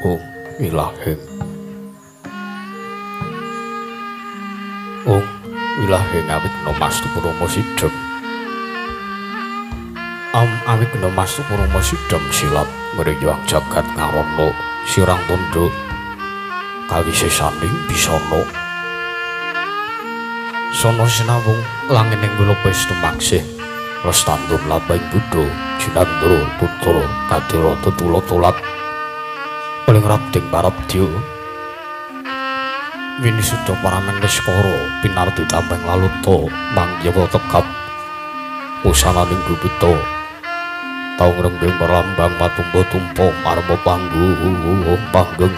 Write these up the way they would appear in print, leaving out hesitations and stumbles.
Ung ilahing. Ung ilahing awigna mastu purama sidhem. Am awigna mastu purama sidhem silat mriyang jagat ngarana sirang tunduk kawisesaning bisana. Sono sinawung langining wilopes tumaksih lestandun labing buddha jinandra tutura kadira tutula tulat paling rabding parabdya winisuda paramen niskara pinardi tambeng laluta mangyawa tegap usananing gupita taung renggeng merlambang matumpa-tumpa marma panggung panggeng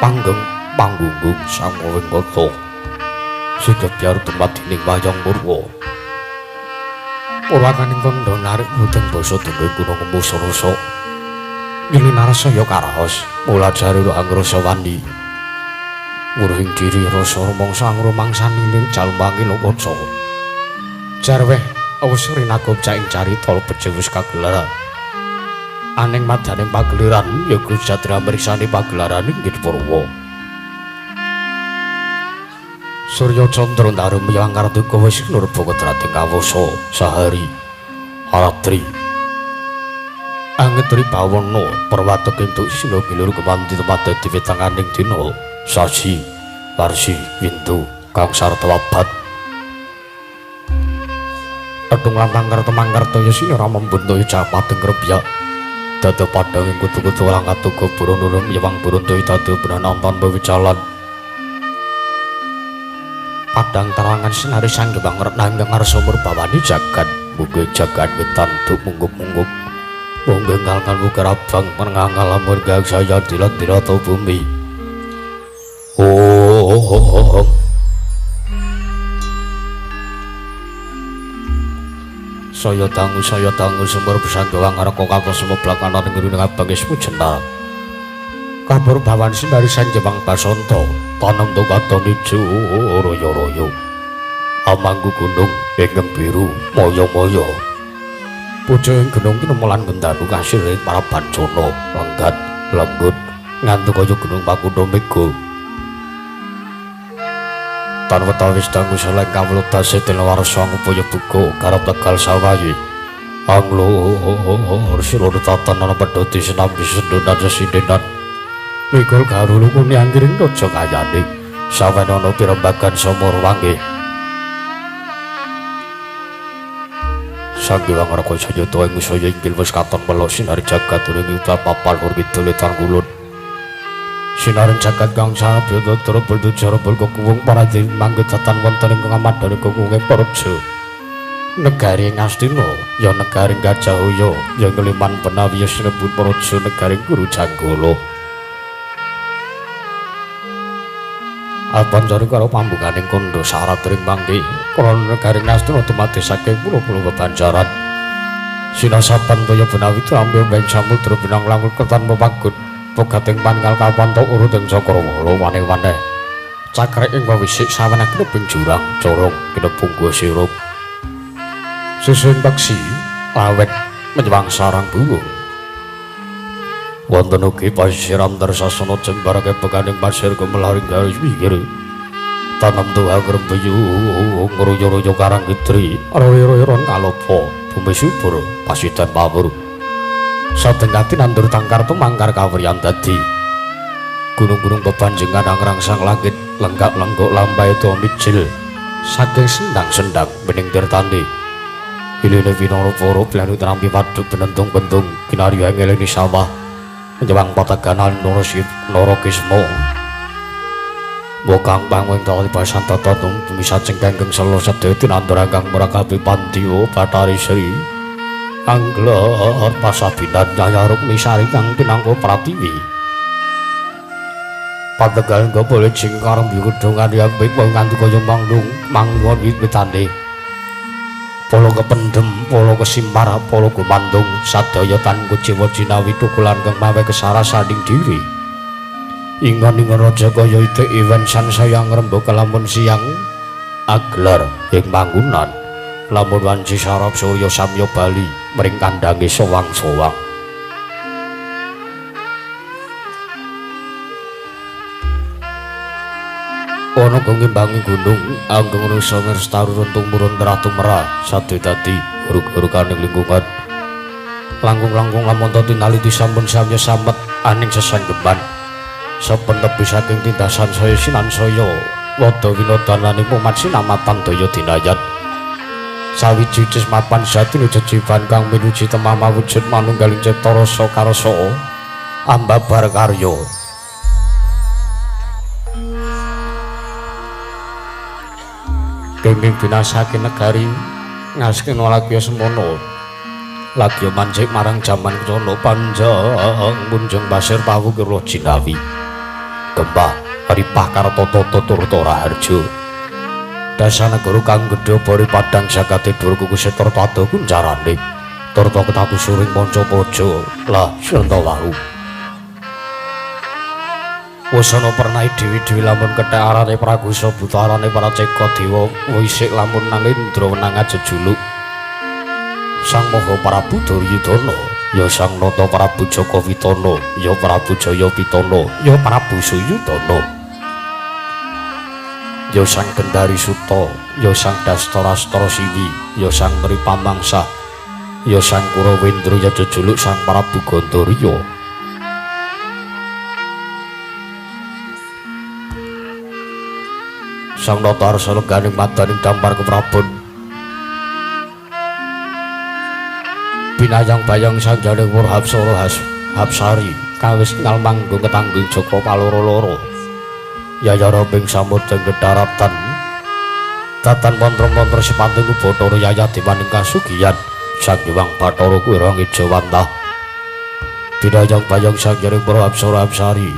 panggeng panggunggung sangwing kota sigebyar dumadining wayang purwa purwakaning kandha narik mudeng basa denging gunung ngemusa rasa nyulinarasa ya karaos mula jare angrasa wani nguruhing diri rasa rumangsa angrumangsani ning jalmangi lokaca jarweh awus rinagobja ing carita bejo wis kagelar aning madaning pagelaran ya Gujatra mriksani pagelaran inggih purwa Surya Candra ndaru miyang kardika wis nurba kodrating kawasa sahari aratri angetri bawana perwatek entuk sila gilur kemanti tempat dadi wetanganing dina sasi warsi windu kang sarta abad Edung lantang kertemangkarta ya sira membentuk japadeng krebyak dada padhang ing kutu-kutu lang katuga burung nurun yewang burun tuwi dada benantan bewijalan padang terangan sinari sang gebang renang ngarsa murbawani jagat muga jagat wetan duk munggup-munggup munggu ngalkan muga abang mengangal lamun gang saya dilat dirata bumi. Oh, saya dangu sumur besangga ngareka kados semeblakanan ngiring abang ismu jenar kabur bawan sinari sang Jepang Basanta tanem katon ijo royo-royo amanggu gunung ingkang biru moyo-moyo pucuk ing gunung kinemelan gendanu kasir ing para bancana lenggat lenggut ngantuk kaya gunung Pakundha Mega tan wetawis dangu seleng kawula dase dene warsa ngupaya buka garap tegal sawayi anglur sira tatan ana pedhoti sinambi sendonan sesindenan mikul garulu kuni anggiring raja kayane sawenana pirembagan sumur wangi Sang Hyang Raka Jayata ing saya inggil wis katon melok sinar jagat ing papan lor kidul tan kulon sinaring jagat kang sabyata trebel tujarebel kekuwung para dewi manggedatan wonten ing ngamadhane kuwunge Praja negari Ngastina ya negari Gajahaya ya Ngeliman Benawi ya sinebut Praja negari Guru Janggala Abanjari karo pambukaning kandha syarat ring mangke krana negari Ngastina dumadi saking pulo-pulo bebanjaran sinasaban toya Benawi trambe ing samudra binang langkung ketan pepagun pegating pangal kapanto urut ing cakrawala wane-wane cakrek ing wisik saweneh kineping jurang corong kinepung gua sirup susun peksi awet menyewang sarang burung wonten ugi pasiran tersasana jembarake bekaning pasir gumelaring garis pinggir tanem tuha grembeyu ngruyo-ruyo karang kitri royo-royon kalopo bumi subur pasidan pawur sadengkati nandur tangkar tumangkar kawriyan dadi gunung-gunung bebanjengan angrangsang langit lenggak-lenggok lambai to mijil saking sendang-sendang bening tirtane iline winara para planu trampi waduk benentung-bentung kinarya ngeleni sawah menjewang pataganan Narakisma Bokang bangun tali basanta tatum bumi sacengkeng selo sedaya tinandur angkang murakabi pandya Bathari Sri Angler pasabinan Yaya Rukmi Sari kang pinangka pratiwi Pategal gopole jing karem yudhungan yambik wong nganti kaya manglung mangwon wit-witane Polo kependem, polo kesimpar, polo gumandung sadaya tan kuciwa jinawi tukulan kang mawe kesarasaning diri Ingon-ingon raja kaya itik iwen sansaya ngrembaka lamun siang aglar ing panggonan lamun wanci sarap surya samya bali mring kandhange sowang-sowang. Ana kang ngimbangi gunung anggung rasa ngerstaru runtung murun terah tumerah sade dadi huruk-hurukaning lingkungan. Langkung-langkung lamun tinaliti sampun samya samet aning sesanggeman. Saben tebi saking tindasan saya sinansaya wada winodananing umat sinamatan daya dinayan. Sawiji cismapan jati jejiban kang minuji temama wujud manunggaling cipta rasa karasa ambabar karya. Kenging binasake negari Ngastina lagya semono lagya mancik marang jaman kecono panjang munjung pasir pawukir jinawi gembah ripah kartata turta raharja dasanegara kang gedhe bari padang jagate dhuwur kukuse tarta kuncarane turta ketaku suring manca praja lah senta wau wasana pernahe dewi-dewi lamun kethek arane Pragusa buta arane Praceka dewa wisik lamun nalendra wenang ajejuluk Sang Maha Prabu Duryudana ya Sang Nata Prabu Jaka Witana ya Prabu Jaya Pitana ya Prabu Suyudana ya Sang Gendari Suta ya Sang Dastarastra Siwi ya Sang Nripamangsa ya Sang Kurawendra ya jejuluk Sang Prabu Gandarya. Sang Nata Arsa lengganing madaning dampar keprabon binayang bayang sanjaning Wurhapsara Hapsari kawis ngal manggung ketanggung Jaka paloro-loro yayara ping samudra kedaratan datan mantra-mantra sepanting Bathara Yaya dimaning kasugiyan Sang Hyang Bathara kuwi Ejawantah binayang bayang sanjaning Wurhapsara Hapsari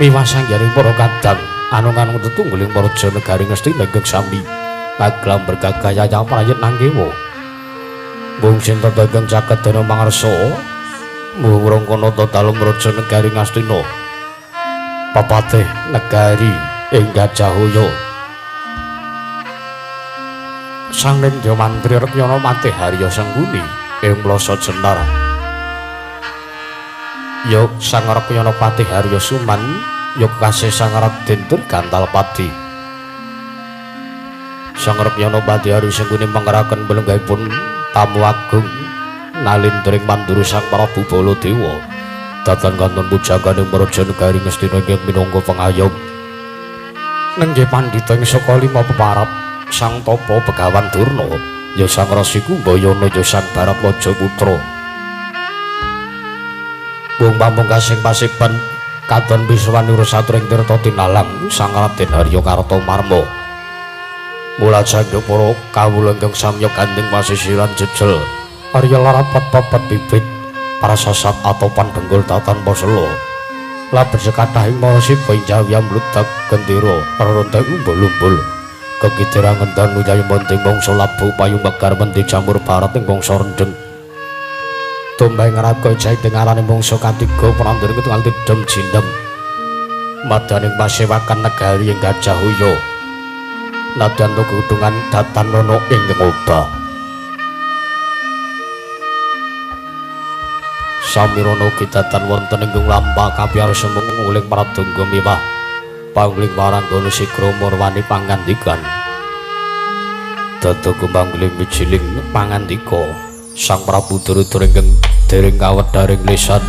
miwah sangjaning para kadang anung-anung tetungguling praja negari Ngastina ingkang sami kaglam bergagah yayah prayit nangkewa mung sinten ingkang caket dana mangarsa mung rangkanata dalem raja negari Ngastina pepatih negari ing Gajahaya Sang Nendya Mantri Rekyana Matih Harya Sengkuni ing Mlasa Jenar ya Sang Rekyana Patih Harya Suman ya kasih Sang Raden Gantalpati. Sang Rekyana Patih Harya Sengkuni mangeraken pelenggahipun tamu agung nalindring mandura Sang Prabu Baladewa datan kantun pujangganing praja negari Ngastina ingkang minangka pengayom nenggih pandhita ing saka lima peparap Sang Tapa Begawan Durna ya Sang Resi Kumbayana ya Sang Baratwaja Putra wong pamungkasing pasiban katon piswanira satring tirta tinalang Sang Raden Harya Kartomarma mula jangga para kawula ingkang samya gandeng pasisiran jejel Arya larapat papat bibit prasasat atopan benggol datan pasela laber sekathahing marasiba ing jawi amludak gendera rerontek umbul-umbul kekidiran ngendan uyayi monting mangsa labu payung megar mendi jamur barat ing bangsa rendeng tumbang ngraka jait ngarane mangsa katiga prandur ketunggal tidem jindem madaning pasewakan negari ing Gajahaya nadyan kudungan datan nono ing ngobah samirana ugi datan wonten ing lampah kapiyarsa munguling pradangga miwah pangling waranggana sigra murwani pangandikan dada kumangling wijiling pangandika Sang Prabu Duryudana ingkang dereng kawedharing lisan.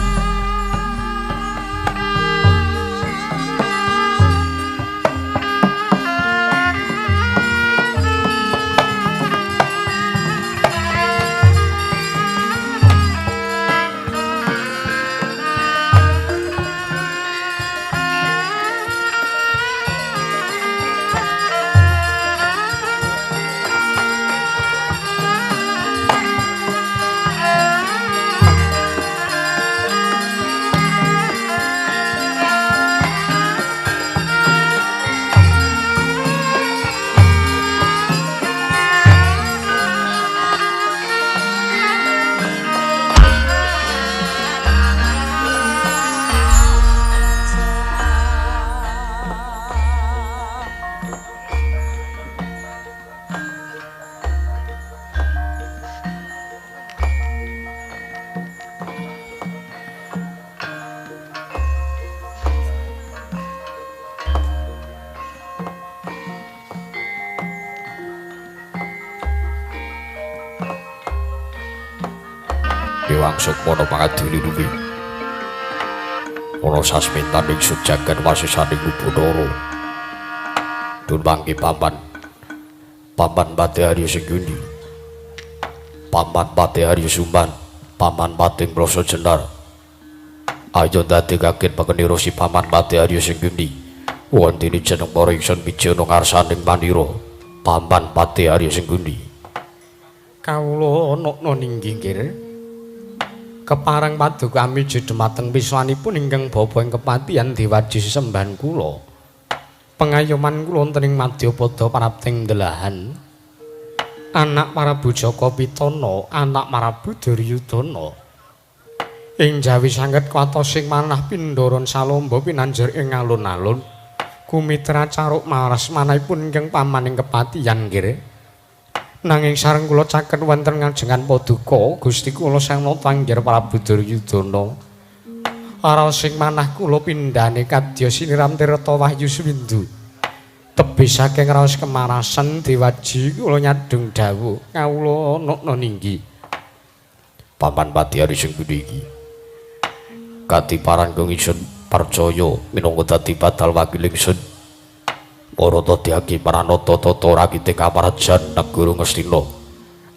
Hyang Sukmana pangadili luwih. Ana sasmitaning sujagan wasisaning Lubonara. Dun mangke paman. Paman Patih Arya Sengguni. Paman Patih Arya Suman, Paman Patih Mlasa Jenar. Ayo ndadekaken pekenira si Paman Patih Arya Sengguni. Wontene jeneng para ingsun mijana ngarsaning manira. Paman Patih Arya Sengguni. Kawula nokna ninggi nggih. Kepareng paduka amiji dhumateng piswanipun ingkang bapa ing kepatihan dewaji sesembahan kula. Pengayoman kula wonten ing madyapada prapting delahan. Anak Prabu Jaka Pitana, anak Prabu Duryudana. Ing jawi sanget kuwatosing manah pindharan salamba pinanjir ing alun-alun. Kumitra caruk maras manahipun ingkang paman ing kepatihan nggih. Nanging sareng kula caket wonten ngajengan paduka Gusti kula Sang Nata Anggir Prabu Duryudana. Raosing manah kula pindhane kadya siniram tirta wahyu swindu. Tebih saking raos kemarasan dewaji kula nyadhung dawuh kawula nokna ninggi. Paman Patih Arya Sengguni iki katiparan kang ingsun percaya minangka dadi badal wakil ingsun. Parata diaki paranata tata rakite kamarajan negara Ngastina.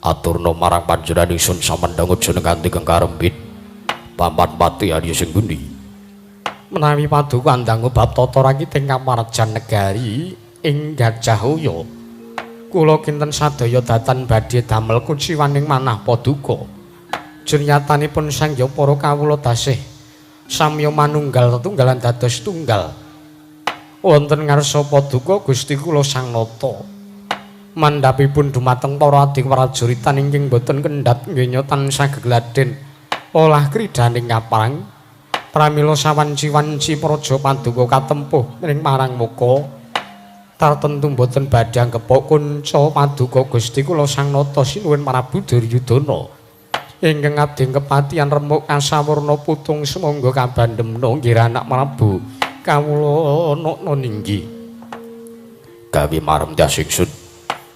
Aturna marang panjenengan ingsun samendhang aja nganti kang karembit. Paman Patih Arya Sengguni. Menawi paduka andangu bab tata rakite kamarajan negari ing Gajahaya, kula kinten sadaya datan badhe damel kuciwaning manah paduka. Jernyatanipun sangya para kawula tasih samya manunggal tetunggalan dados tunggal. Wonten ngarsa paduka Gusti kula Sang Nata. Mandhapipun dumateng para adi prajuritan ingkang boten kendhat ngenya tansah gegladen olah kridaning kaprang. Pramila sawanci-wanci praja paduka katempuh ing marang muka. Tartentu boten badhe anggepok kunca paduka Gusti kula Sang Nata sinuwun Prabu Duryudana. Ingkang abdi kepatihan remuk kasawurna putung sumangga kabandemna nggih anak Prabu. Kawula nokna ninggi. Gawe marem dyah ingsun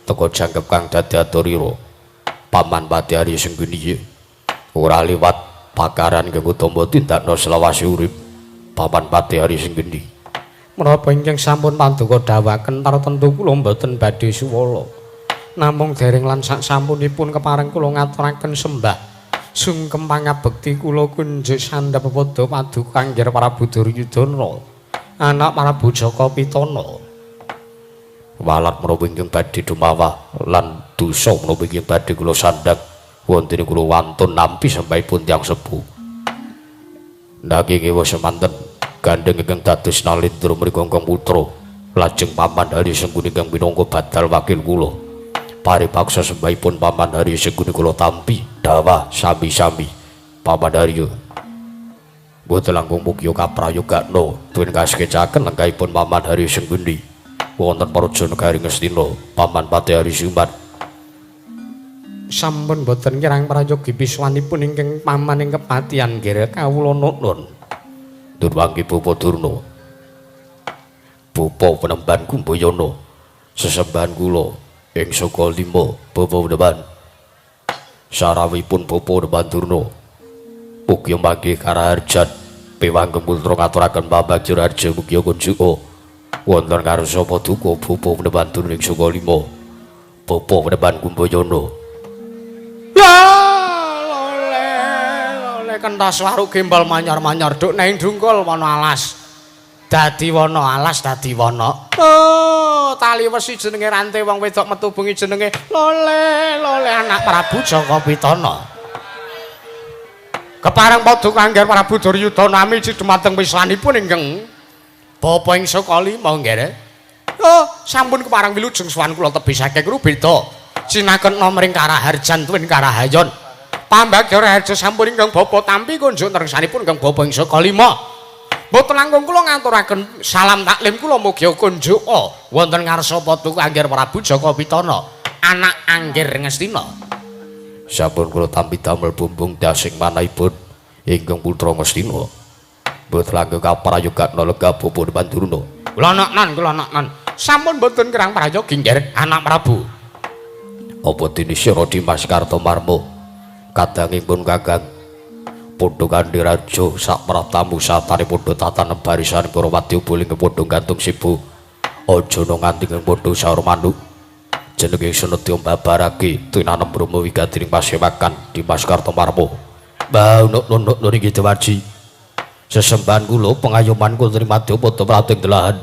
teka jangkep kang dadi aturira. Paman Patih Arya Sengguni ora liwat pakaran kang utama tindakna selawase urip. Paman Patih Arya Sengguni. Menapa ingkang sampun paduka dawuhaken tartentu kula mboten badhe suwala. Namung dereng lan sak sampunipun kepareng kula ngaturaken sembah sungkem pangabekti kula kunjuk sandhap pepada paduka Anggir Prabu Duryudana. Anak Prabu Jaka Pitana. Walat menapa ingkang badhe dumawah lan dosa menapa ingkang badhe kula sandhak wonten kula wantun nampi sembahipun tiyang sepuh. Nanging ewa semanten gandheng ingkang dados nalindra mriku ingkang putra lajeng Paman Arya Sengguni ingkang minangka badal wakil kula. Paripaksa sembahipun Paman Arya Sengguni kula tampi dawah sami-sami. Paman Arya boten langkung mugya kaprayogakna tuwin kaskecaken lenggahipun Paman Arya Sengguni wonten praja negari Ngastina. Paman Patih Arya Suman sampun boten kirang prayogi piswanipun ingkang paman ing kepatihan nggih kawula nuwun. Durwangki Bapa Durna, Bapa penemban Kumbayana, sesembahan kula ing saka lima Bapa penemban. Sarawipun Bapa penemban Durna mugi mangke karaharjan piwanggeng putra ngaturaken pambagja harja mugi kunjuka wonten ngarsa paduka Bapa penemban Durna ing saka lima Bapa penemban Kumbayana. Ya lole lole kentas waruk gembal manyar-manyar duk neng dungkul wana alas. Dadi wana alas dadi wana. Oh, tali wesi jenenge rante wong wedok metu bengi jenenge lole lole anak Prabu Jaka Pitana. Kepareng paduka Angger Prabu Duryudana amiji dumateng wislanipun ingkang bapa ing saka lima nggih. Oh, sampun kepareng wilujeng sowan kula tebih saking Rubeda. Cinaketna mring Karaharjan tuwin Karahayon. Pambagya Raharja sampun ingkang bapa tampi kunjuk nersanipun ingkang bapa ing saka lima. Mboten langkung kula ngaturaken salam taklim kula mugi kunjuka wonten ngarsa paduka Angger Prabu Jaka Pitana, anak Angger Ngastina. Sampun kula tampi damel bumbung dasing manahipun ingkang putra Ngastina. Mboten langkung kaprayogakna lega Bapa Pandurna. Kula noknan, kula noknan. Sampun mboten kirang prayogi nggih anak Prabu. Apa dene sira Dimas Kartomarma kadangipun Kakang Padha kanthi raja sak pratamu satane padha tatanem barisan para wadya boling padha gantung sibu. Aja nganti padha saur manuk. Jenenge Senedya mbabarake tinanem brahma wigati ing pasewakan Dimas Kartomarmo. Mbah nuk-nuk niki Dewaji. Sesembahan kula pengayoman kula trima padha prating delahan.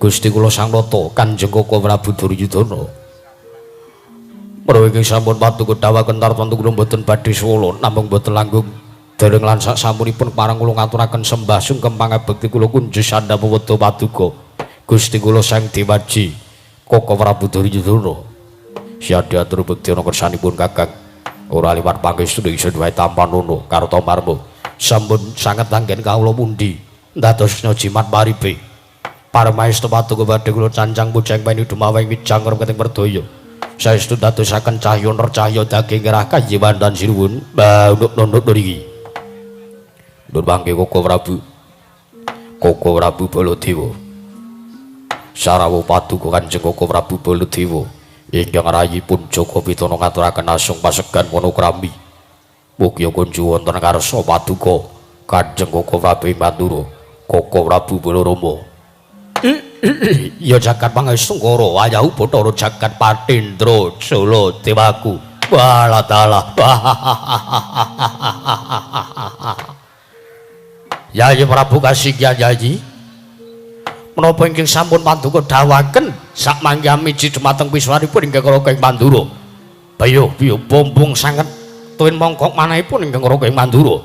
Gusti kula Sang Nata Kanjeng Koko Prabu Duryudana. Menawi ingkang sampun paduka dawuhaken tartantu kula mboten badhe swala namung mboten langkung dereng lan sak sampunipun parang kula ngaturaken sembah sungkem pangabekti kula kunjus sandha wedha paduka. Gusti kula Sang Dewaji Koko Prabu Duryudana. Siadya atur bekti ana kersanipun Kakang. Ora liwat pangestu ingsun wae tampanono Kartomarmo. Sampun sanget anggen kawula pundi ndadosna jimat maribe. Paramaesta paduka badhe kula cancang pujang peni dumaweng wijang remeting werdaya. Saestu dadosaken cahya nercahya daging gerah kajiwan lan sinuwun. Mbah nunduk niki. Nur mangke Koko Prabu. Koko Prabu Baladewa. Sarawu paduka Kanjeng Koko Prabu Baladewa ingkang rayipun Jaka Pitana ngaturaken asung pasegan wanokrami. Mugi kunju wonten ngarsa paduka Kanjeng Koko Prabu Mandura, Koko Prabu Balarama. Ya jagat pangestungkara wayahu Bathara jagat Patindra Jala Dewaku. Walah. Yayi Prabu kasinggihan Yayi. Menapa ingkang sampun paduka dawuhaken sak mangke miji dumateng piswanipun ingkang Raka ing Mandura. Bayuh biyuh bombong sanget tuwin mongkok manahipun ingkang Raka ing Mandura.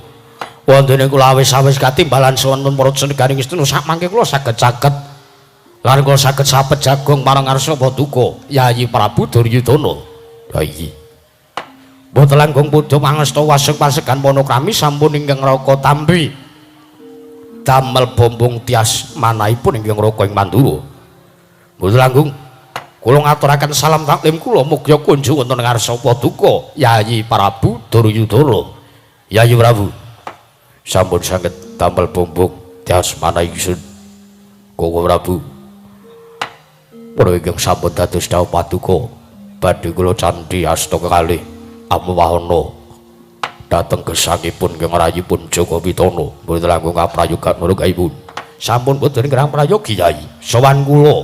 Wontene kula awis-awis katimbalan wonten para negaring Istina sak mangke kula saged caket lan kula saged sapet jagung marang ngarsa paduka Yayi Prabu Duryudana. Yayi. Mboten langkung padha mangesta wasuk pasegan panokrami sampun ingkang Raka tampi. Damel bombong tias manahipun ingkang Raka ing Mandura. Mboten langkung kula ngaturaken salam taklim kula mugi kunjung wonten ngarsa paduka Yayi Prabu Duryudana. Yayi Prabu sampun saged damel bombong tias manah ingsun. Koko Prabu menawi ingkang sampun dados dawuh paduka badhe kula candhi asta kekalih amwahana dhateng gesangipun ingkang rayipun Jaka Pitana. Mboten langkung kaprayogan manunggaipun. Sampun boten ngrang prayogi Yayi. Sowan kula.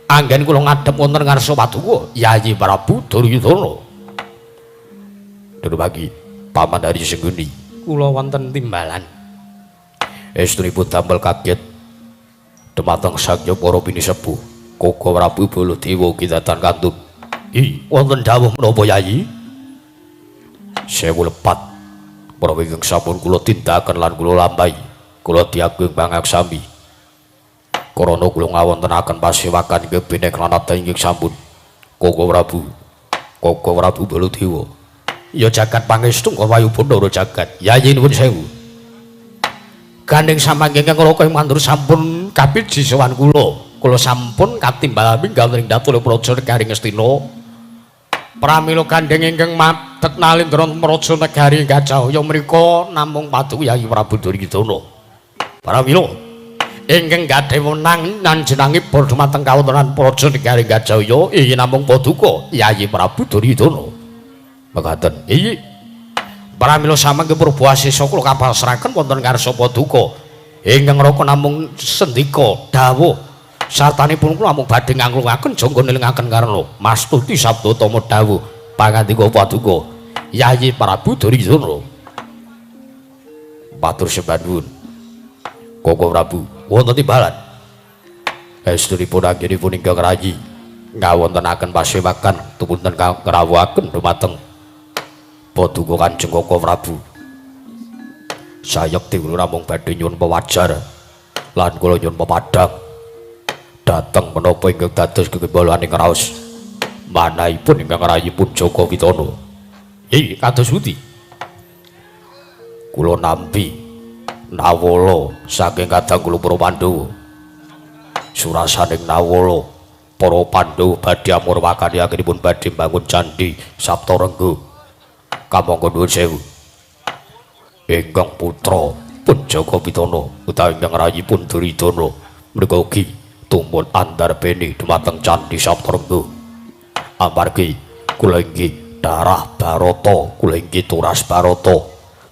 Anggen kula ngadhep wonten ngarsa paduka Yayi Prabu Duryudana. Durmagi Paman Hari Sengguni. Kula wonten timbalan. Estunipun damel kaget dumateng sangya para pinisepuh. Koko Prabu Baladewa kidatan kantun. I wonten dawuh menapa Yayi? Sewu lepat menawi ingkang sampun kula tindakaken lan kula lampahi kula diagung pangaksami karana kula ngawontenaken pasewakan ingkang binek lanata ingkang sampun Koko Prabu Koko Prabu Baladewa. Ya jagat pangestu wayu Bathara jagat Yayi nuwun sewu. Gandeng samangke ingkang Raka ing Mandura sampun kapiji sowan kula. Kula sampun katimbal minggal ing datul praja negari Ngastina. Pramila gandeng ingkang madeg nalindra praja negari Gajahaya mriku namung paduka Yayi Prabu Duryudana. Pramila ingkang gadhahi wenang nyanjenangi dumateng kawontenan praja negari Gajahaya inggih namung paduka Yayi Prabu Duryudana. Mekaten. Iyi. Pramila samangke purba asesa kula kapasraken wonten ngarsa paduka ingkang raka namung sendika dawuh sartanipun kula namung badhe nganglungaken jangga nelingaken karna mastuti sabda tama dawuh pangandika paduka Yayi Prabu Duryudana. Matur sembah nuwun Koko Prabu wonten timbalan. Estunipun anggenipun ingkang rayi ngawontenaken pasewakan tupunten ngrawuhaken dumateng paduka Kanjeng Koko Prabu. Sayekti kula namung badhe nyuwun pewajar lan kula nyuwun pepadhang dhateng menapa ingkang dados gegembalaning raos manahipun ingkang rayipun Jaka Pitana. Iki kados pundi? Kula nampi nawala saking kadang kula para Pandhawa. Surasaning nawala para Pandhawa badhe amurwakani anggenipun badhe mbangun candhi Saptarengga. Kamangka nuwun sewu. Ingkang putra pun Jaka Pitana utawi ingkang rayipun Duryudana menika ugi tumun andarbeni dumateng candhi Saptarengga. Amargi kula inggih darah Barata, kula inggih turas Barata.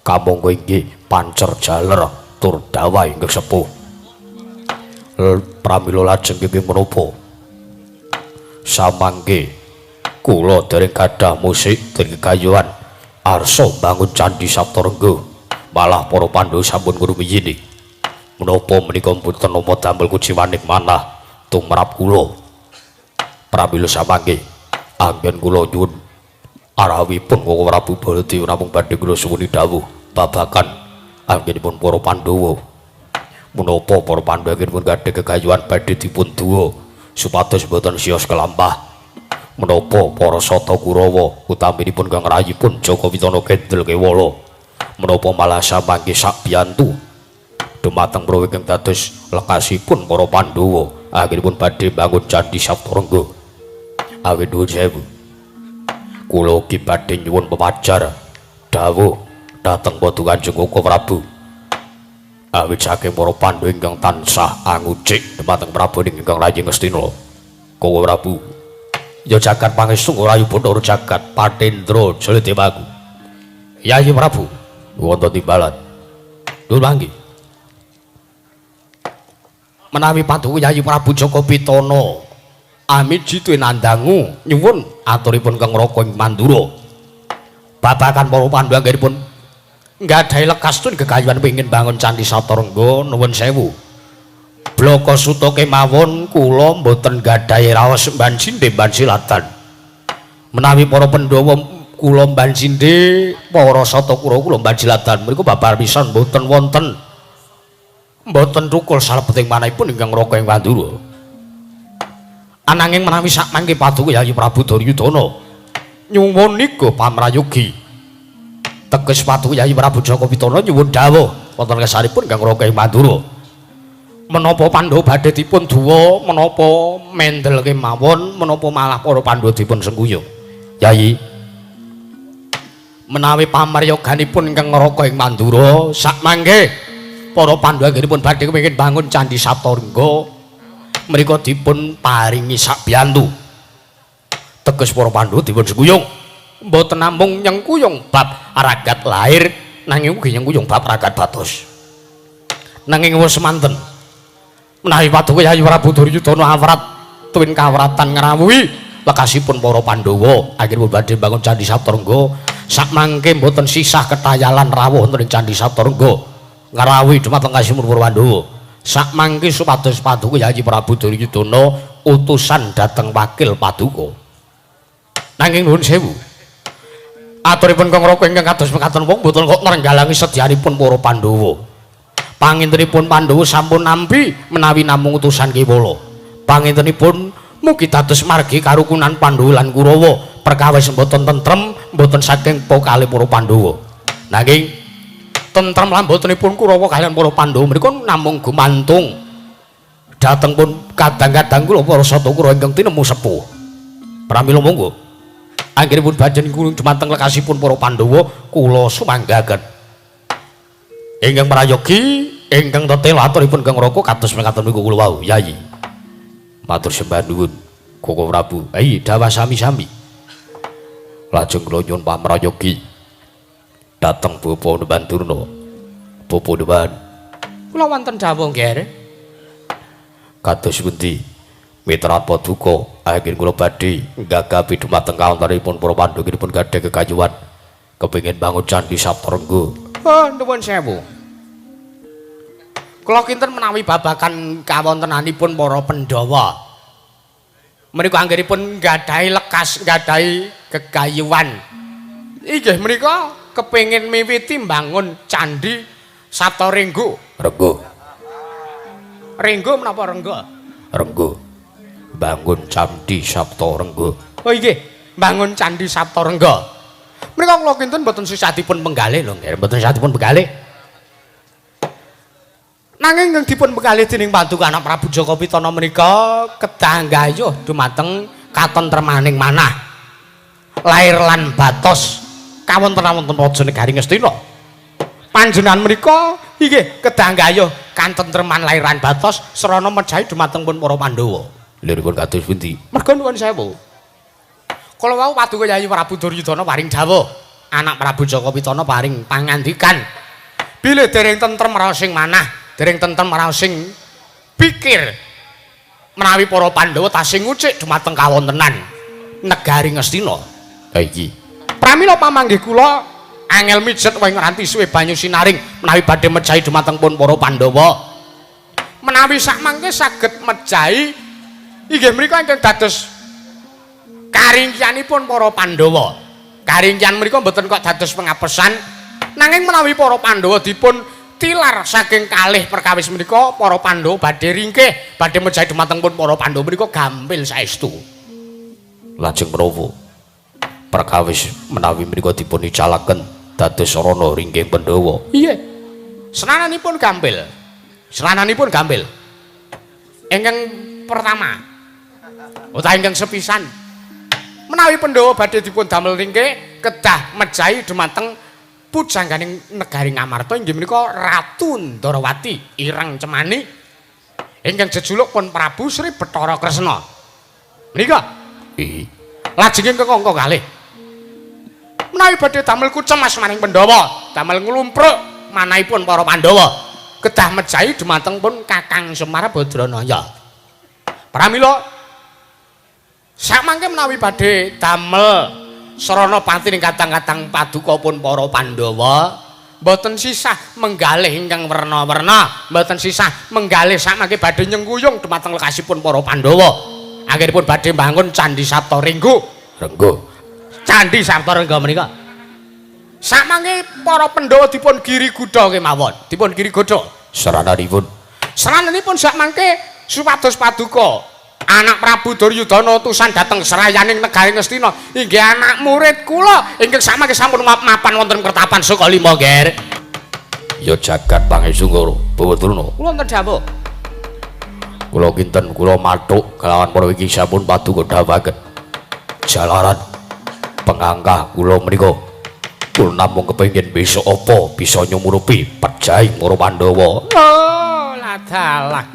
Kamangka inggih pancer jaler tur dawa ingkang sepuh. Pramila lajeng kenging menapa? Samangke kula dereng gadah musik dereng kayuan arsa mbangun candhi Saptarengga. Malah para Pandhawa sampun ngrumiyini. Menapa menika mboten nampa damel kuciwaning manah tumrap kula. Pramila samangke anggen kula nyuwun arawipun Koko Prabu Baladewa namung badhe kula suwuni dawuh babagan anggenipun para Pandhawa. Menapa para Pandhawa anggenipun gadhah kegayuhan badhe dipun duwa supados mboten sios kelampah. Menapa para Sata Kurawa utaminipun kang rayipun Jaka Witana Kendel Kewala menapa malah samangke sakbiyantu dumateng prawa ingkang dados lekasipun para Pandhawa anggenipun badhe mbangun candhi Saptarengga. Awit nuwun sewu. Kula ugi badhe nyuwun pepajar dawuh dhateng Paduka Kanjeng Koko Prabu. Awit saking para Pandhawa ingkang tansah angucik dumateng Prabu ingkang rayi Ngastina. Koko Prabu, ya jagat pangestu rayu Bathara jagat Patendra Jaladewaku. Yayi Prabu, wonten timbalan. Nuwun manggi. Menawi paduka Yayi Prabu Jaka Pitana amiji tinandangu nyuwun aturipun Kang Raka ing Mandura. Babagan para Pandhawa anggenipun nggadahi lekas tun gegayuhan pengin bangun candhi Saptarengga nuwun sewu. Blaka suta kemawon kula mboten nggadahi raos mbansinde mbansilatan. Menawi para Pandhawa kula mbansinde, para Sata Kurawa kula mbansilatan mriku babar pisan mboten wonten mboten thukul salebeting manahipun ingkang Raka ing Mandura. Ananging menawi sakmangke paduka Yayi Prabu Duryudana nyuwun niku pamrayogi. Teges paduka Yayi Prabu Jaka Pitana nyuwun dawuh wonten ngarsanipun Kang Raka ing Mandura. Menapa Pandhawa badhe dipun duwa, menapa mendel kemawon, menapa malah para Pandhawa dipun sengkuyung. Yayi, menawi pamaryoganipun ingkang Raka ing Mandura sakmangke para Pandhawa anggenipun badhe kepengin bangun candhi Saptarengga mriku dipun paringi sakbiyantu. Teges para Pandhawa dipun sengkuyung. Mboten namung nyengkuyung bab ragat lahir nanging ugi nyengkuyung bab ragat batos. Nanging wis semanten menawi paduka Yayi Prabu Duryudana awrat tuwin kawratan ngrawuhi lekasipun para Pandhawa anggenipun badhe bangun candhi Saptarengga sakmangke mboten sisah ketayalan rawuh wonten ing candhi Saptarengga ngrawuhi dumateng kasipun para Pandhawa. Sakmangke supados paduka Yayi Prabu Duryudana utusan dhateng wakil paduka. Nanging nuwun sewu. Aturipun Kang Raka ingkang kados mekaten wong mboten kok nrenggalangi sedyanipun para Pandhawa. Pangintenipun Pandhawa sampun nampi menawi namung utusan kewala. Pangintenipun mugi dados margi karukunan Pandhawa lan Kurawa perkawis mboten tentrem mboten saking pokale para Pandhawa. Nanging tentrem lan mbotenipun Kurawa kaliyan para Pandhawa menika namung gumantung dhateng pun kadang-kadang kula para Sata Kurawa ingkang tinemu sepuh. Pramila monggo anggenipun badhe nyuwun dumateng lekasipun para Pandhawa kula sumanggaken. Ingkang prayogi ingkang tetela aturipun Kang Raka kados mekaten niku kula wau, Yayi. Matur sembah nuwun Koko Prabu. Ayi dawah sami-sami. Lajeng kula nyuwun pamrayogi dhateng Bapa Neban Durna. Bapa Neban, kula wonten dawuh nggih. Kados pundi mitra paduka anggen kula badhe nggagapi dumateng kawontenipun para Pandhawa pun gadhah kekayuan kepengin bangun candhi Saptarengga. Oh, nuwun sewu. Kula kinten menawi babagan kawontenanipun para Pandhawa menika anggenipun nggadahi lekas, nggadahi gegayuhan. Inggih menika kepengin miwiti mbangun candhi Saptarengga. Rengga. Rengga menapa rengga? Rengga. Bangun candhi Saptarengga. Oh inggih, bangun candhi Saptarengga. Menika kula kinten mboten sisah dipun penggalih lho nggih, mboten sisah dipun penggalih. Nanging ingkang dipun penggalih dening paduka anak Prabu Jaka Pitana menika kedah nggayuh dumateng katentremaning manah. Lair lan batos kawontenan wonten raja negari Ngastina. Panjenengan menika inggih kedah nggayuh katentreman lair lan batos srana mejahi dumateng pun para Pandhawa. Liripun kados pundi? Merga nuwun sewu. Kala wau paduka Yayi Prabu Duryudana paring dawuh. Anak Prabu Jaka Pitana paring pangandikan bilih dereng tentrem raosing manah, dereng tentrem raosing pikir menawi para Pandhawa tasih ngucik dumateng kawontenan negari Ngastina. Ha iki. Pramila pamanggih kula angel mijet wing ranti suwe banyu sinaring menawi badhe mejahi dumateng pun para Pandhawa. Menawi sakmangke saged mejahi inggih menika ingkang dados karingkianipun para Pandhawa. Karingkian menika mboten kok dados pengapesan, nanging menawi para Pandhawa dipun tilar saking kalih perkawis menika para Pandhawa badhe ringkih, badhe mejahi dumateng pun para Pandhawa menika gampil saestu. Lajeng menapa perkawis menawi menika dipun icalaken dados sarana ringkih Pandhawa? Iya. Senananipun gampil. Senananipun gampil. Ingkang pertama utawi ingkang sepisan, menawi Pandhawa badhe dipun damel ringkih kedah mejahi dumateng pujangganing negari Ngamarta inggih menika Ratu Ndarawati Ireng Cemani ingkang jejuluk pun Prabu Sri Bathara Kresna. Menika nggih. Lajeng ingkang angka kalih, menawi badhe damel kucem asmaning Pandhawa, damel nglumpruk manahipun para Pandhawa, kedah mejahi dumateng pun Kakang Semar Badranaya. Pramila sakmangke menawi badhe damel sarana pati ing kadang-kadang paduka pun para Pandhawa mboten sisah menggalih ingkang werna-werna, mboten sisah menggalih sakmangke badhe nyengkuyung dumateng lekasipun para Pandhawa. Anggenipun badhe mbangun Candhi Saptarengga. Rengga. Candhi Saptarengga menika sakmangke para Pandhawa dipun giri gudha kemawon, dipun giri godha. Sarananipun, sarananipun sakmangke supados paduka anak Prabu Duryudana utusan dhateng serayaning negari Ngastina inggih anak murid kula ingkang sakmangke sampun mapan wonten Kertapan Sukalima, Ger. Ya jagat pangestu Ngoro Bawa Durna. Kula wonten dawuh. Kula kinten kula mathuk kelawan para iki sampun paduka dawuhaken. Jalaran pengangkah kula menika kula namung kepengin besok apa bisa nyumurupi pejahing para Pandhawa. Oh, ladalah.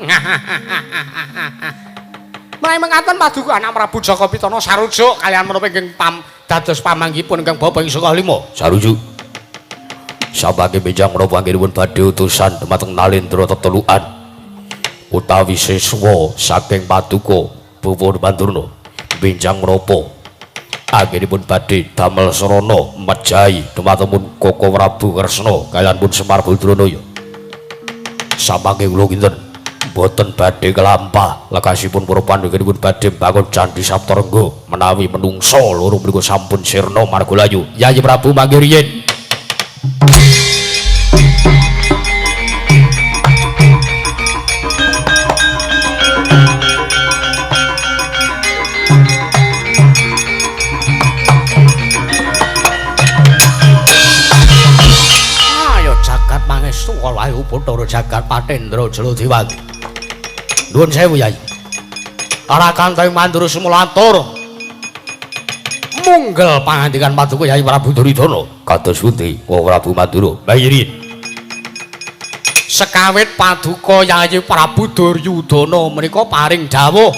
Menawi mekaten paduka anak Prabu Jaka Pitana sarujuk kaliyan menapa ingkang dados pamanggihipun ingkang bapa ing Sukalima. Sarujuk. Samangke benjang menapa anggenipun badhe utusan dumateng Nalendra tetelukan utawi siswa saking paduka Bawa Mandurna benjang menapa anggenipun badhe damel sarana mejahi dumateng pun Koko Prabu Kresna kaliyan pun Semar Badranaya. Samangke kula kinten boten badhe kelampah lekasipun para pandhawa badhe mbangun Candhi Saptarengga menawi menungsa loro mriku sampun sirna marga layu. Yayi Prabu mangke riyin. Ayo jagat pangestu wayu Bathara jagat Patendra Jlodiwangi. Nuwun sewu Yai. Arakanta ing Mandura sumulatur. Munggel pangandikan paduka Yai Prabu Duryudana. Kados pundi Wa Prabu Mandura? Bayiri. Sekawit paduka Yai Prabu Duryudana menika paring dawuh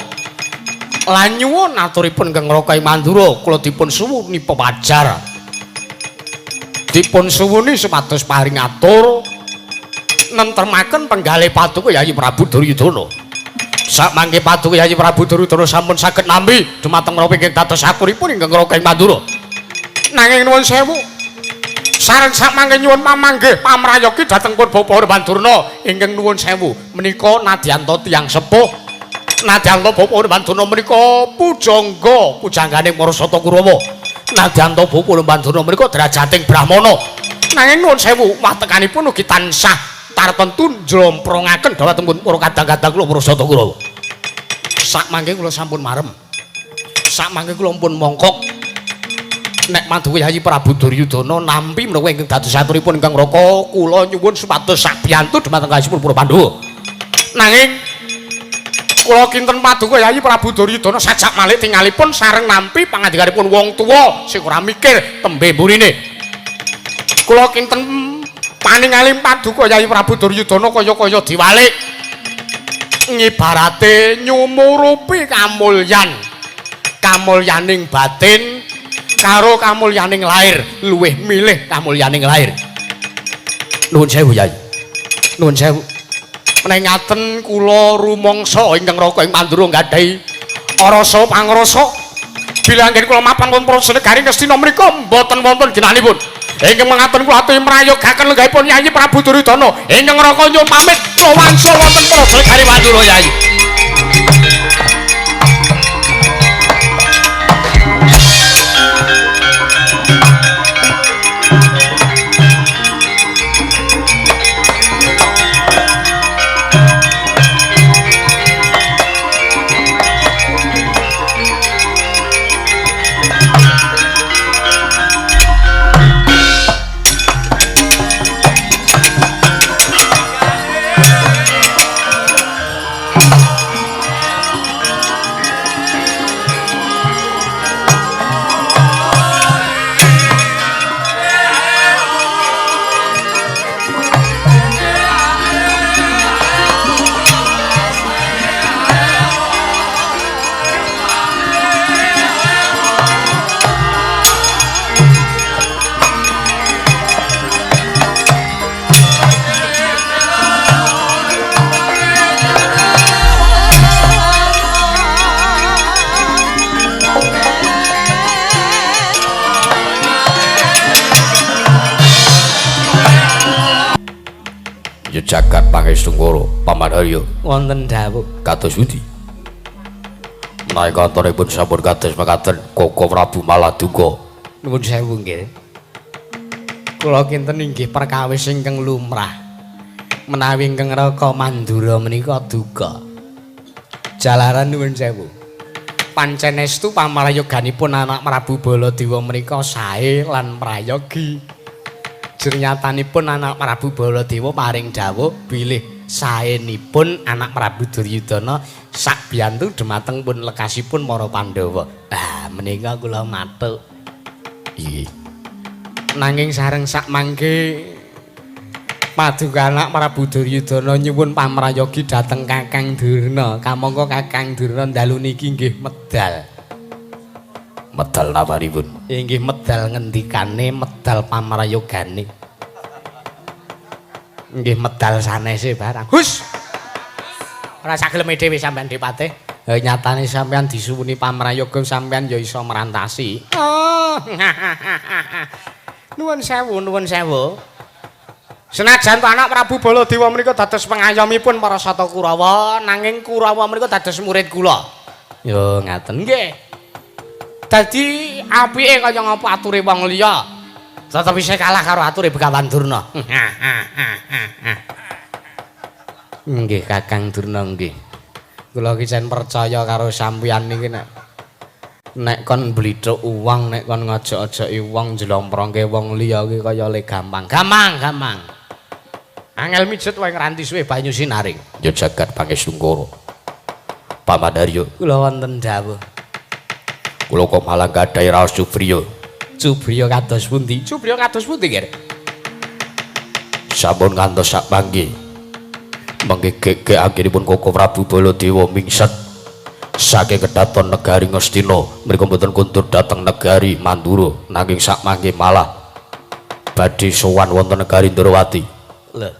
lan nyuwun aturipun ingkang Raka ing Mandura kula dipun suwuni pepajar. Dipun suwuni supados paring atur nentremaken penggalih paduka Yai Prabu Duryudana. Sakmangke paduka Yai Prabu Duryudana sampun saged nampi dumateng menapa ingkang dados aturipun ingkang Raka ing Mandura. Nanging nuwun sewu, sareng sakmangke nyuwun pamanggih pamrayogi dhateng pun Bapak Mandurna ingkang nuwun sewu menika nadyanta tiyang sepuh. Nadyanta Bapak Mandurna menika pujangga pujangganing para Sata Kurawa. Nadyanta Bapak Mandurna menika derajating Brahmana. Nanging nuwun sewu watekanipun ugi tansah tartentu njlomprongaken dhateng para kadang-kadang kula para Sata Kurawa. Sakmangke kula sampun marem. Sakmangke kula pun mongkok. Nek paduka Yai Prabu Duryudana nampi menapa ingkang dados aturipun ingkang Raka kula nyuwun supados sabiyantu dumateng kasipun para Pandhawa. Nanging kula kinten paduka Yai Prabu Duryudana sajak malih tingalipun sareng nampi pangandikanipun wong tuwa sing ora mikir tembe mburine. Kula kinten paningali paduka Yai Prabu Duryudana kaya-kaya diwalik ngibarate nyumurupi kamulyan, kamulyaning batin, Karo kamulyaning lair, luwih milih kamulyaning lair. Nuwun sewu, Yai. Nuwun sewu. Menawi ngaten kula rumangsa ingkang Raka ing Mandura nggadahi rasa pangrasa bilih anggen kula mapan wonten Praja Negari Ngastina menika mboten wonten ginanipun. Ingkang mengaten kula aturi mrayogaken lenggahipun Yayi Prabu Duryudana ingkang Raka nyuwun pamit kula wangsul wonten Praja Negari Mandura, Yayi. Jagat Pangestungkara Paman Harya wonten dawuh kados pundi? Menawi kantoripun sampun kados mekaten Koko Prabu Maladuga. Nuwun sewu nggih. Kula kinten inggih perkawis ingkang lumrah. Menawi ingkang Raka Mandura menika duka. Jalaran nuwun sewu. Pancen estu pamrayoganipun anak Prabu Baladewa menika sae lan prayogi. Jernyatanipun anak Prabu Baladewa paring dawuh bilih saenipun anak Prabu Duryudana sakbiyantu dumateng pun lekasipun para Pandhawa. Ah, menika kula matuk. Inggih. Nanging sareng sakmangke paduka anak Prabu Duryudana nyuwun pamrayogi dhateng Kakang Durna. Kamangka Kakang Durna dalu niki nggih medal. Medal namanipun? Inggih medal ngendikane, medal pamrayogane. Nggih medal sanese barang. Hus. Ora sageleme dhewe sampean Dipate. Nyatane sampean disuwuni pamrayoga sampean ya iso merantasi. Oh. Nuwun sewu, nuwun sewu. Senajan to anak Prabu Baladewa menika dados pengayomipun para Sata Kurawa, nanging Kurawa menika dados murid kula. Ya ngaten nggih. Dadi apike kaya ngapa ature wong liya, tetep isih kalah karo ature Begawan Durna. Nggih Kakang Durna nggih. Kula iki jan percaya karo sampeyan niki nek kon blithuk wong, nek kon ngojok-ojoki wong njlomprongke wong liya iki kaya le gampang. Gampang, gampang. Angel mijet wae ngranti suwe banyu sinaring. Ya jagat Pangestungkara. Paman Harya kula wonten dawuh. Kula kok malah gadhahi raos cubriya. Cubriya kados pundi? Cubriya kados pundi, Ger? Sampun ngantos sak mangke. Mangke gegek anggenipun Koko Prabu Baladewa mingset saking kedaton negari Ngastina, mriku mboten kundur dhateng negari Mandura, nanging sak mangke malah badhe sowan wonten negari Ndrawati. Lho.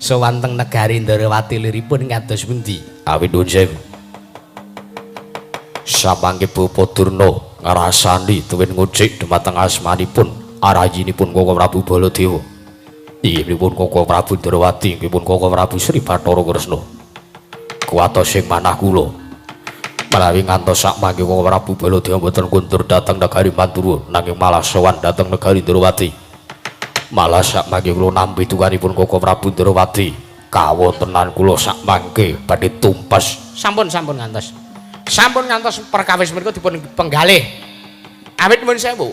Sowan teng negari Ndrawati liripun kados pundi? Awit nuwun sewu. Samangke Bapa Durna ngrasani tuwin ngucik dumateng asmanipun arayinipun Koko Prabu Baladewa. Inggih Koko Prabu Ndrawati, inggih Koko Prabu Sri Bathara Kresna. Kuwatos ing manah kula. Menawi ngantos sakmangke Koko Prabu Baladewa mboten kundur dhateng negari Mandura, nanging malah sowan dhateng negari Ndrawati. Malah sakmangke kula nampi tukanipun Koko Prabu Ndrawati, kawontenan kula sakmangke badhe tumpas. Sampun, sampun ngantos. Sampun ngantos perkawis menika dipun penggalih. Awit nuwun sewu.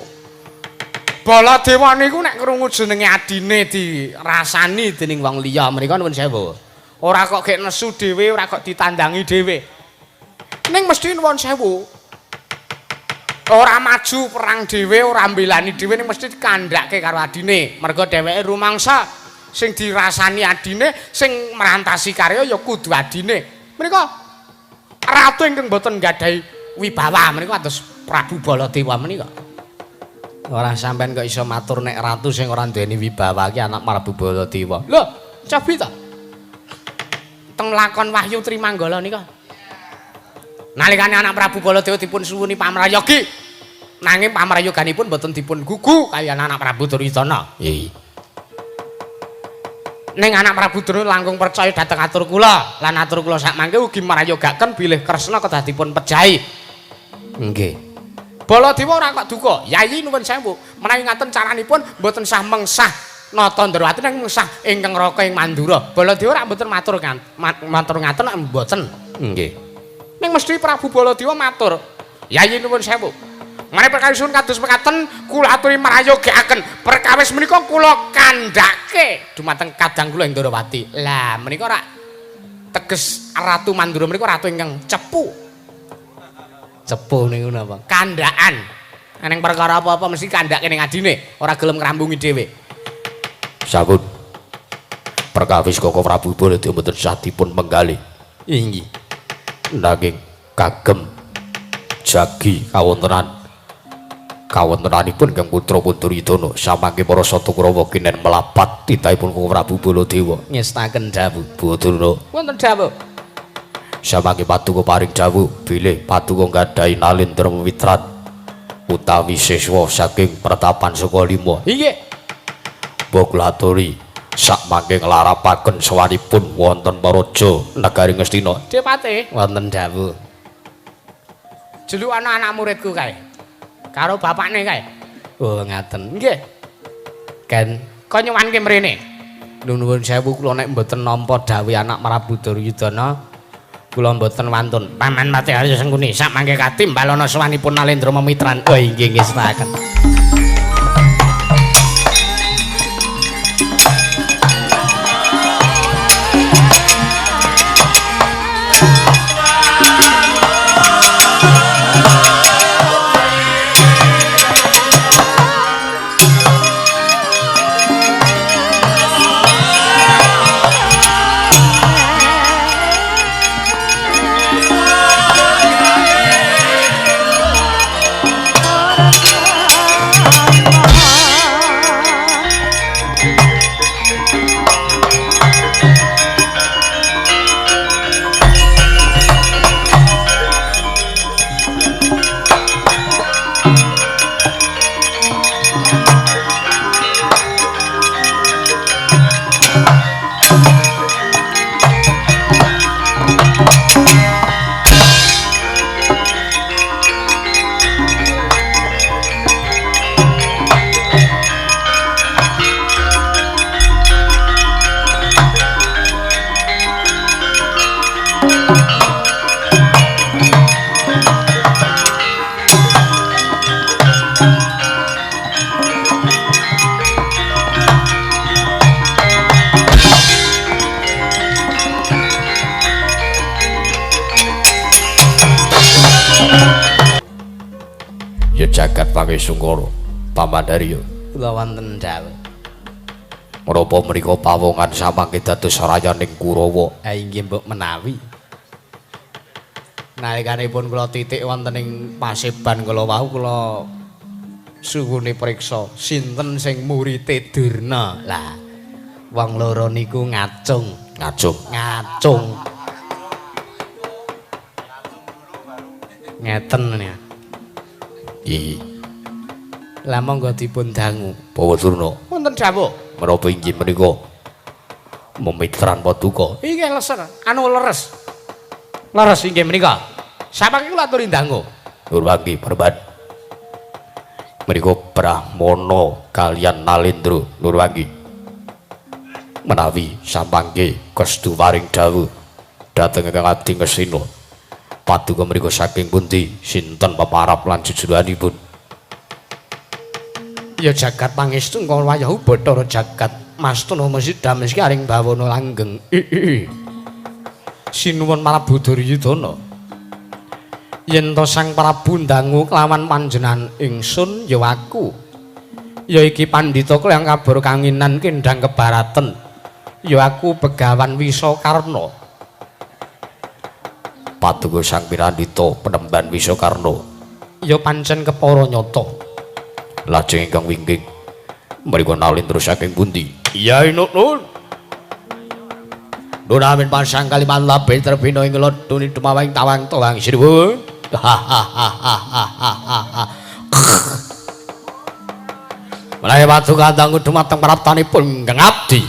Baladewa niku nek krungu jenenge adine dirasani dening wong liya menika nuwun sewu. Ora kok gek nesu dhewe, ora kok ditandangi dhewe. Ning mesti nuwun sewu. Ora maju perang dhewe, ora mbelani dhewe, ning mesti dikandhake karo adine. Merga dheweke rumangsa sing dirasani adine, sing merantasi karya ya kudu adine. Menika ratu ingkang boten nggadahi wibawa menika kados Prabu Baladewa menika. Ora sampean kok iso matur nek ratu sing ora duweni wibawa ki anak Prabu Baladewa. Lho, cobi to. Teng lakon Wahyu Trimanggala nika. Nalikane anak Prabu Baladewa dipun suwuni pamrayogi. Nanging pamrayoganipun boten dipun gugu kaliyan anak Prabu Duryudana. Nggih. Ning anak Prabu Durna langkung percaya dhateng atur kula lan atur kula sakmangke ugi mrayogaken bilih Kresna kedah dipun pejahi. Nggih. Baladewa ora kok duka. Yayi nuwun sewu. Menawi ngaten caranipun mboten sah mengsah Nata Ndrawati ning mengsah ingkang Raka ing Mandura. Baladewa ora mboten matur matur ngaten mboten. Nggih. Ning mesti Prabu Baladewa matur, Yayi nuwun sewu. Menawi perkawis kados mekaten kula aturi mrayogakaken. Perkawis menika kula kandhake dumateng kadang kula ing Ndrawati. Lah menika ora teges Ratu Mandura menika ratu ingkang cepu. Cepu niku napa? Kandhakan. Ning perkara apa-apa mesti kandhake ning adine, ora gelem ngrambungi dhewe. Sampun. Perkawis Koko Prabu Baladewa mboten sah dipun menggalih. Inggih. Nanging kagem jagi kawontenan kawontenanipun Kang Putra Duryudana samangke para Sata Kurawa kinen melapat titahipun Koko Prabu Baladewa. Ngestaken dawuh. Badurna. Wonten dawuh. Samangke paduka paring dawuh bilih paduka nggadahi Nalendra Mitran utawi siswa saking Pertapan Sukalima. Inggih. Mbok kula aturi sakmangke nglarapaken sowanipun wonten Paraja negari Ngastina. Depate wonten dawuh. Jelukana anak muridku kae. Karo bapakne kae. Oh ngaten. Nggih. Ken kok nyuwanke mrene. Nuwun sewu kula nek mboten nampa dawuh anak Prabu Duryudana kula mboten wantun. Paman Patih Arya Sengkuni sakmangke katimbalana sowanipun Nalendra Memitran. Oh inggih ngestaken. Ya jagat Pangesungkara Paman Haryo. Kula wonten dawuh. Menapa mriku pawongan samangke dados rayaning Kurawa? Ha inggih mbok menawi. Nalikanipun kula titik wonten ing paseban kula wau kula suwune priksa sinten sing murite Durna. Lah wong loro niku ngacung. Ngacung. Ngacung. Ngeten ya. Nggih. Lah monggo dipun dangu. Bawa Durna. Wonten dawuh. Menapa inggih menika memitran paduka? Inggih leser, anu leres. Leres inggih menika. Samangke kula aturi dangu. Nurwangi perban. Menika Brahmana kaliyan Nalendra Nurwangi. Menawi samangke kestu paring dawuh dhateng ingkang abdi Ngastina. Paduka mriku saking pundi sinten peparap lan jejulukanipun? Ya jagat pangestu wayahu Bathara jagat mastana mesti mesti aring bawana langgeng. Sinuwun Prabu Duryudana. Yen to Sang Prabu ndangu kelawan panjenengan ingsun ya aku. Ya iki pandhita kang kabur kanginan kendhang kebaraten. Ya aku Begawan Wisakarna. Paduka Sang Pinandita penemban Wisakarna. Ya pancen kepara nyata. Lajeng ingkang wingking mriku nalin terus saking pundi? Iya inuk nun. Nun amin pasang kaliman labe terbina ing lodoni dumawang tawang tawang sinuwun. Menawi paduka dangu dumateng praptanipun ingkang abdi.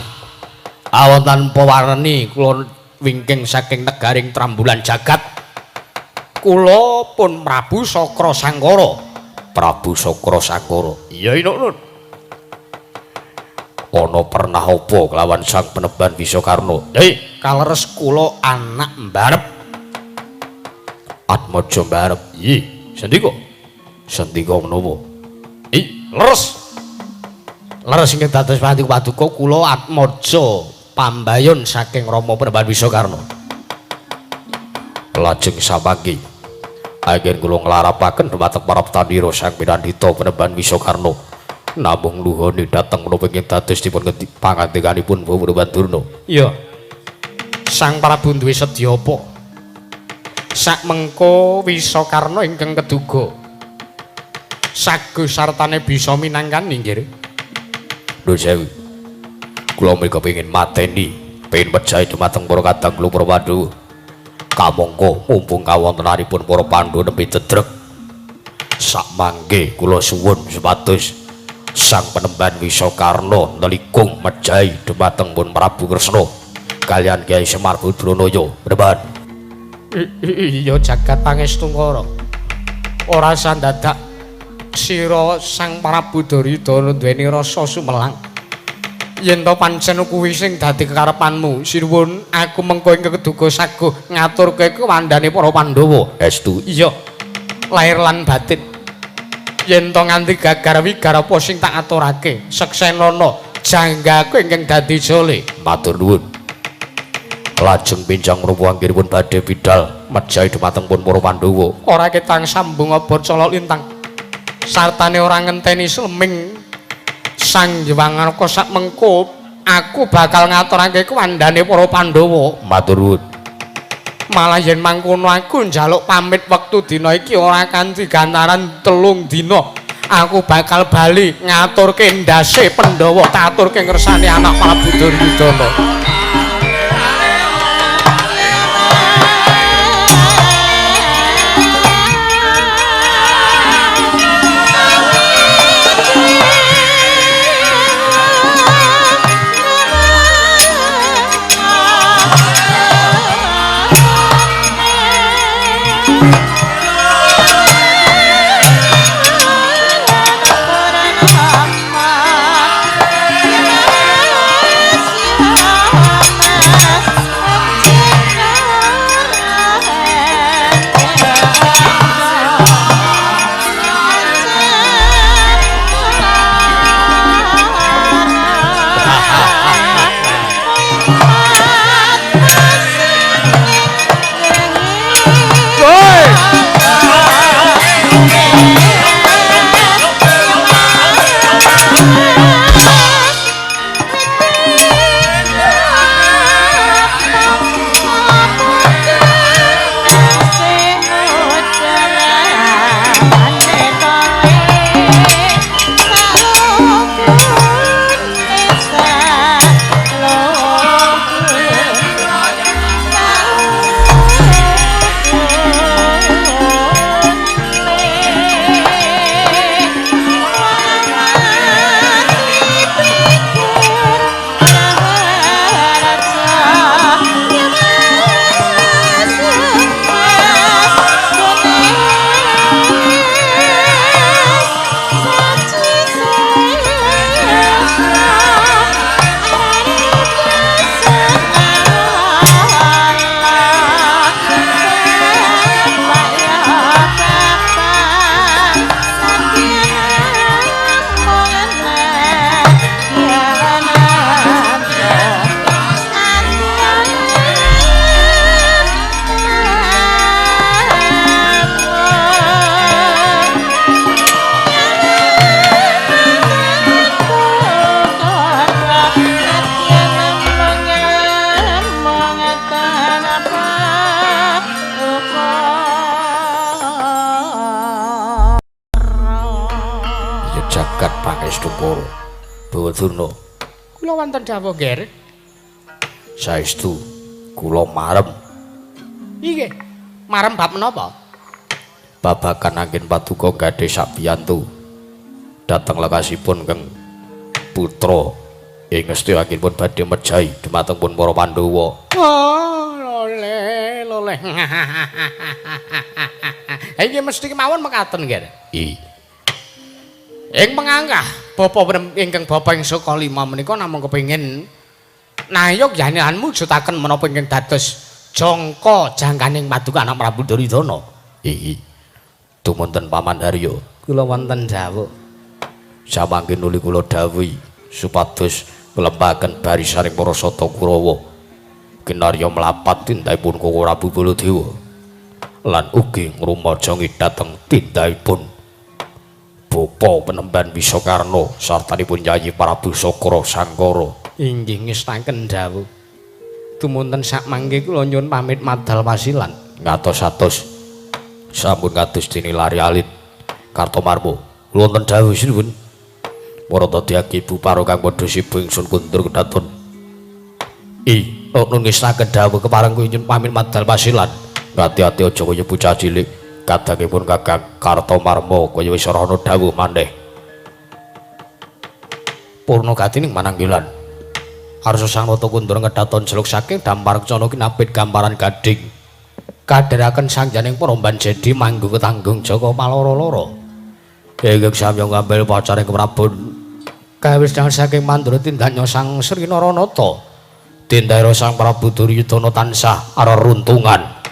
Awonten pewarni kula wingking saking negaring Trambulan Jagat. Kula pun Prabu Sakra Sangkara. Prabu Sakra Sangkara. Iya inuk nun. Ana pernah apa kelawan Sang Penemban Wisakarna? Hei, kaleres kula anak mbarep. Atmaja mbarep. Iya, sendika. Sendika menapa? Ih, leres. Leres ingkang dados paduka kula Atmaja pambayun saking Rama Penemban Wisakarna. Lajeng samangke anggen kula nglarapaken dumateng praptanira Sang Pinandita Penemban Wisakarna. Namung nuhoni dhateng menapa ingkang dados dipun pangandikanipun Bapak Durna. Iya. Sang Prabu duwe sedya apa? Sak mengko Wisakarna ingkang keduga sago sartane bisa minangkani nggih. Nuwun sewu. Kula mriku pengin mateni, pengin mejahi dumateng para kadang kula para Pandhawa. Kamangka mumpung kawontenanipun para Pandhawa nembe dedrek. Sak mangke kula suwun supados Sang Penemban Wisakarna nelikung mejahi dumateng pun Prabu Kresna kaliyan Kyai Semar Badranaya. Penemban. Iya jagat pangestungkara. Ora sandadak sira Sang Prabu Duryudana duweni rasa sumelang. Yen to pancen kuwi sing dadi kekarepanmu, sinuwun aku mengko ing keduga saguh ngaturke kewandane para Pandhawa. Estu. Iya. Lahir lan batin. Yen to nganti gagar wigar apa sing tak aturake, seksenana janggaku ingkang dadi jole. Matur nuwun. Lajeng pinjang menapa anggenipun badhe bidal mejahi dumateng pun para Pandhawa. Ora ketang sambung obor colok lintang. Sartane ora ngenteni sleming Sang Hyang sak mengko aku bakal ngaturake kewandane para Pandhawa. Matur nuwun. Malah yen mangkono aku njaluk pamit wektu dina iki ora kanthi gantaran 3 dina. Aku bakal bali ngaturke ndase Pandhawa, taturke ngersane anak Prabu Duryudana. Bhargawa Durna. Kula wonten dawuh, Ger. Saestu kula marem. Inggih. Marem bab menapa? Babagan anggen paduka gadhe sabiyantu. Dhateng lekasipun Kang putra ing ngesti anggenipun badhe mejahi dumateng pun para Pandhawa. Oh, loleh, loleh. Iki mesti kemawon mekaten, Ger. I. Ing pengangkah bapa ingkang bapa ing Sukalima menika namung kepengin nayog yanilan mujudaken menapa ingkang dados jangka jangkaning paduka anak Prabu Duryudana. I. Dumunten Paman Haryo. Kula wonten dawuh. Samangke nuli kula dawuhi supados nglempaken barisaning para Sata Kurawa kinarya mlapat tindakipun Koko Prabu Baladewa lan ugi ngrumajangi dhateng tindakipun Bapa Penemban Wisakarna sartanipun Yayi Prabu Sakra Sangkara. Inggih ngestaken dawuh. Dumunten sakmangke kula nyuwun pamit madal pasilan. Ngatos-atos sampun kados dene lari alit Kartomarmo. Kula wonten dawuh sinuwun. Para dadi ibu paro kang padha sibu ingsun kundur kedaton. I, nun ngestaken dawuh kepareng kula nyuwun pamit madal pasilan. Ngati-ati aja kaya bocah cilik. Kadangipun Kakang Kartomarmo kaya wis ora ana dawuh maneh. Purna gatining mananggilan. Arsa Sang Nata kundur ngedaton jeluk saking dampar kencana kinapit gamparan gading. Kadheraken sangjaning Paramban Jedi manggung ketanggung jaka paloro-loro. Ingkang samya ngambil pacaring Prabon. Kawis saking mandura tindaknya Sang Sri Naranata. Tindakira Sang Prabu Duryudana tansah areruntungan.